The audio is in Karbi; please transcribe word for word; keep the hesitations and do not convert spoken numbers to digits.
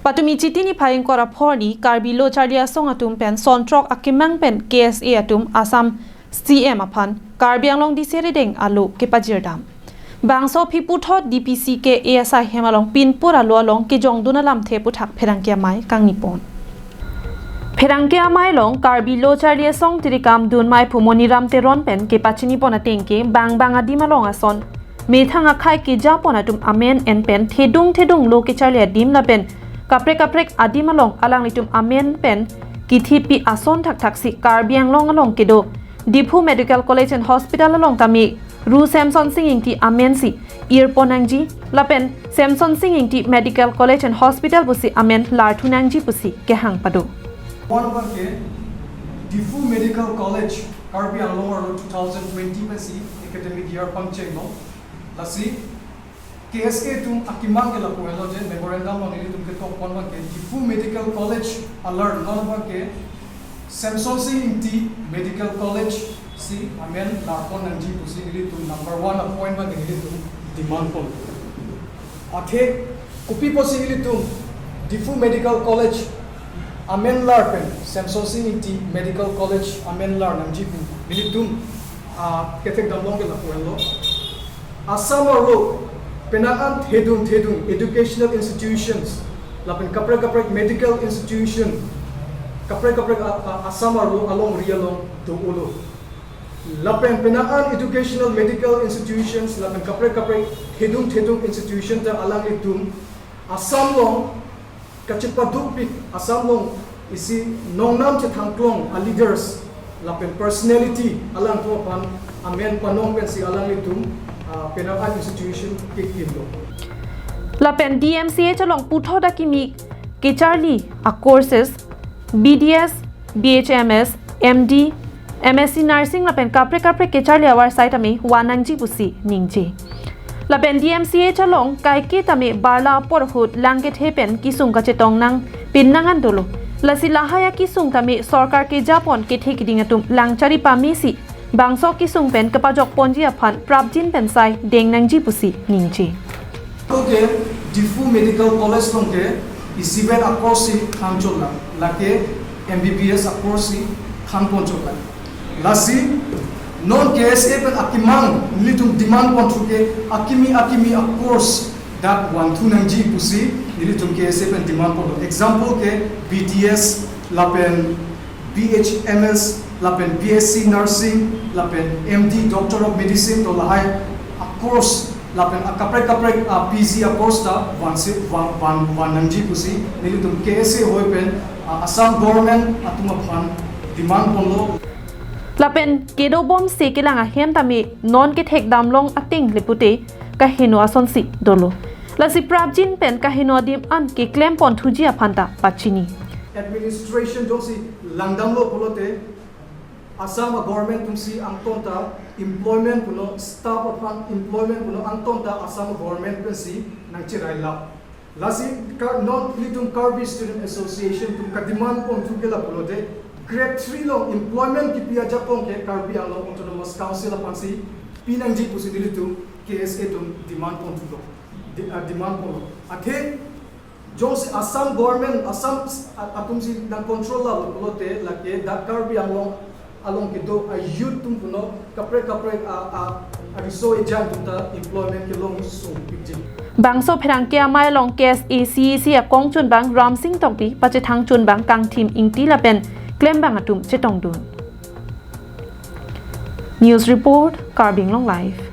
Patumi Chiti niphai ingkoi ra pho arni Karbi Lo Charli Asong atum pen son throk akemang pen K S A atum Assam C M aphan Karbi Anglong D C rideng alo kepajirdam. Bangso aphi puthot D P C K A S I hem along pinpur alo along kejongdun alamthe aputhak pherangke amei kangni pon. Pherangke amei along Karbi Lo Charli Asong tirikam dunmei pu Moniram Teron pen kepachini pon ateng ke bang bang adim along ason methang akhei keja pon atum amen en pen thedung thedung lo kecharli adim lapen kaprek kaprek adim along alanglitum amen pen kethipi ason thakthak si Karbi Anglong along kedo Diphu Medical College and Hospital along tame Ru Semson Sing Ingti amen si ir pon nangji lapen Semson Sing Ingti Medical College and Hospital pusi amen lar thu nangji pusi kehang pado. One abang ke Diphu Medical College Karbi Anglong arlo two thousand twenty pensi academic year pangchenglo. Lasi K S A atum akemang ke lapu henlo je memorandum along nelitum ketok pon abang ke Diphu Medical College alar, non abang ke Semson Sing Ingti Medical College si amen lar pon nangji pusi nelitum number one appoint abang ke nelitum demand pon. Athe kopi pusi nelitum Diphu Medical College amen lar pen Semson Sing Ingti Medical College amen lar nangji pu nelitum, ah, kethekdam along ke lapu henlo. Assam arlo penang an thedung thedung educational institutions lapen kaprek kaprek medical institution kaprek kaprek a, a, Assam arlo alongri along do-olo. Lapen penang an educational medical institutions lapen kaprek kaprek thedung thedung institution ta alanglitum Assam along kachepadukpik, Assam along isi nongnam chethangklong a leaders lapen personality alangtum aphan amen panong pensi alanglitum, ah, penang an institution kekimlo. Lapen D M C H along puthot akimi kecharli a courses B D S, B H M S, M D, M S C Nursing lapen kaprek kaprek kecharli awar side ame van nangji pusi ningje. Lapen D M C H along kaike tame barla apor ahut lang kethe pen kesung kachetong nangpin nang an dolo. Lasi lahai akesung tame sorkar keja pon kethe keding atum lang chari pame si bangso kesung pen kepajok ponji aphan prapjin pen sai deng nangji pusi ningje. Oke, Diphu Medical College along ke isivet a course si khang chot lang, lake M B B S a course si khang pon chot lang. Lasi non K S A pen akemang nelitum demand pon thu ke akimi akimi a course dak van thu nangji pusi nelitum K S A pen demand pon. Example ke B D S lapen B H M S lapen B S C Nursing lapen M D Doctor of Medicine to lahai a course lapen a kaprek kaprek a P G a course ta van si van van van nangji pusi nelitum K S A ahoi pen, a, Assam government atum aphan demand ponlo. Lapen kedobom si kelang ahem tame non kethekdam along ateng le pute kaheno asonsi dolo. Lasi prapjin pen kaheno adim an keklem pon thuji aphan ta pachini. Administration jongsi langdamlo pulote Assam government atumsi angton ta employment puno, staff aphan employment puno angton ta Assam government pensi nangchirai la. Lasi ka non nelitum Karbi Student Association atum kademand pon thu ke la pulote grade three along employment kipi ajakong ke Karbi Anglong Autonomous Council aphansi pinangji pusi nelitum K S A atum demand pon thulo. De-, ah, demand ponlo. Athe jongsi Assam government, Assam s-, a-, atumsi nang control la pulote lake dak Karbi Anglong along kedo a youth atum puno kaprek kaprek a, a, ariso ejan atum ta employment kelong sung pikji. Bangso pherangke amei along K S A C E C akongchunbang Ramsing Tokbi, pachethangchunbang Kangthim Ingti lapen klembang atum chetongdun. News report, Karbi Anglong Live.